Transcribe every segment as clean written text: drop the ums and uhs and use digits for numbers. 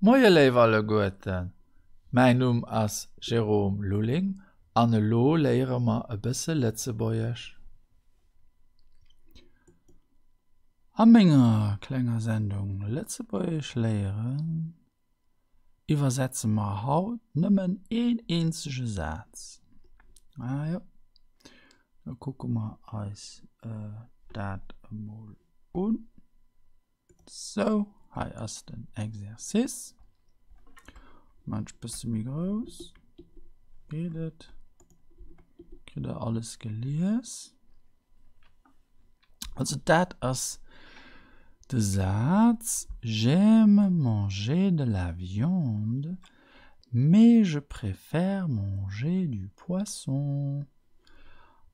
Moie léif alleguerten, mäin Numm ass Jérôme Lulling an elo léiere mer e bësse Lëtzebuergesch. A menger klenger Sendung Lëtzebuergesch léieren iwwersetze mer haut nëmmen een eenzege Saz. Ah jo, da kucke mer eis dat emol un. Sou, hei ass den Exercice. Maan ech bësse méi grouss. Geet et? Kritt der alles gelies? Also dat ass de Saz, J'aime manger de la viande, mais je préfère manger du poisson.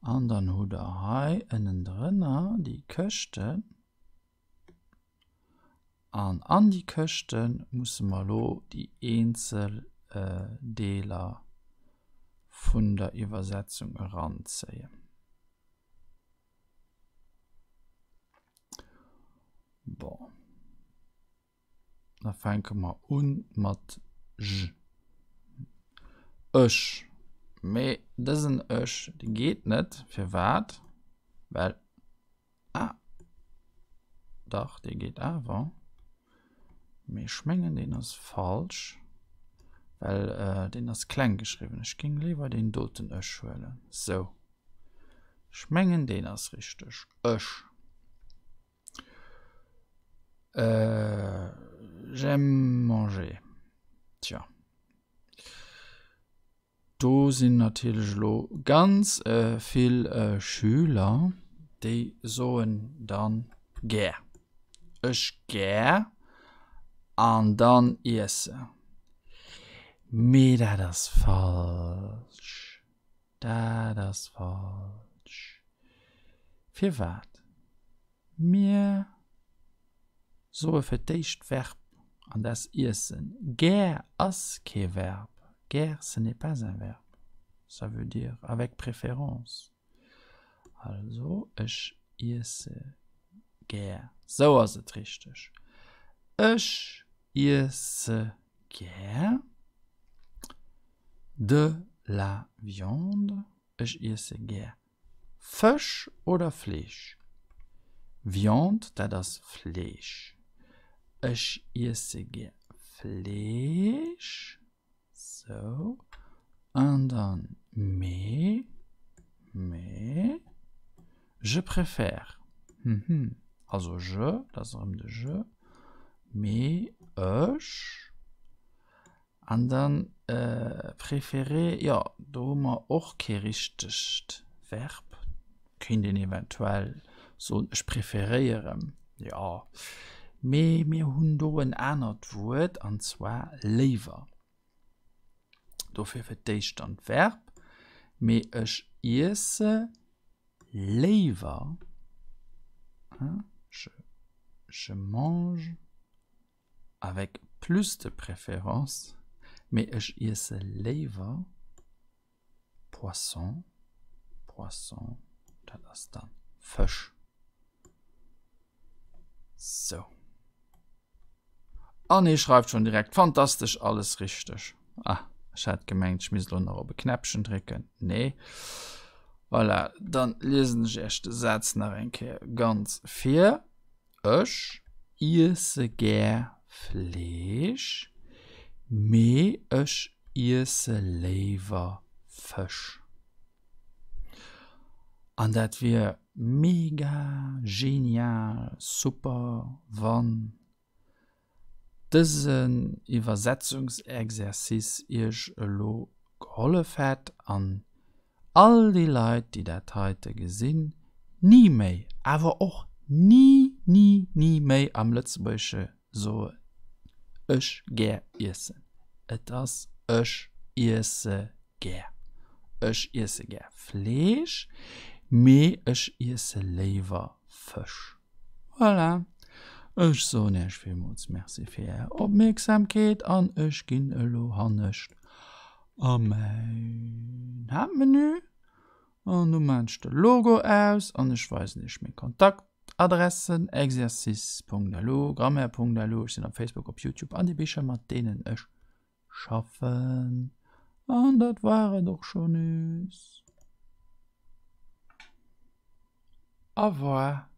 An dann hutt der hei ënnendrënner déi Këschten. An an déi Këschte musse mer elo déi eenzel Deeler vun der Iwwersetzung eranzéien. Bon. Da fänke mer un mat j. Ech. Mee dësen ech, dee geet net. Firwat? Well, ah, dach, dee geet awer. Mee ech mengen, deen ass falsch, well deen ass kleng geschriwwen. Ech géing léiwer deen doten ech huelen. Sou. Ech mengen, deen ass richteg. Ech. J'aime manger. Tja. Do sinn natierlech elo ganz vill Schüler, déi soen dann gär. Ech gär an dann iesse. Mee dat ass falsch. Dat ass falsch. Firwat? Mir soe fir d'éischt Verb an dat ass iessen. Gär ass kee Verb. Gär, ce n'est pas un verbe. Ça veut dire avec préférence. Also, ech iesse gär. Sou ass et richteg. Ech iesse gär de la viande. Ech iesse gär Fësch oder Fleesch? Viande, dat ass Fleesch. Ech iesse gär Fleesch. Sou. An dann mee, mee, je préfère. Mhm. Also je, dat ass erëm de je. Mee ech. An dann préférer, jo, do hu mer och kee richtegt Verb. Kéint een eventuell soen, ech preferéieren, jo. Mee mir hunn do en anert Wuert, an zwar léiwer. Dofir fir d'éischt dann d'Verb, mee ech iesse léiwer, je, je mange. Avec plus de préférence, mee ech iesse léiwer Poisson, Poisson, dat ass dann Fësch. Sou. An hie schreift schon direkt, fantastesch, alles richteg. Ah, ech hat gemengt, ech misst elo nach op e Knäppchen drécken. Nee. Voilà, dann liesen ech iech de Saz nach eng Kéier ganz vir. Ech iesse gär Fleesch, mee ech iesse léiwer Fësch. An dat wier mega genial super, wann dësen Iwwersetzungsexercice iech elo gehollef hätt an all déi Leit, déi dat heite gesinn, ni méi, awer och ni, ni, ni méi am Lëtzebuergesche soen, ech gär iessen. Et ass ech iesse gär. Ech iesse gär Fleesch, mee ech iesse léiwer Fësch. Voilà, ech soen Iech villmools Merci fir Är Opmierksamkeet an ech ginn elo hannescht a mäin Haaptmenü an do maan ech de Logo aus an ech weisen Iech meng Kontakt. Adressen, exercice.lu, grammaire.lu, ech sinn op Facebook, op YouTube an déi Bicher mat deenen ech schaffen. An dat war et och scho nees. Au revoir.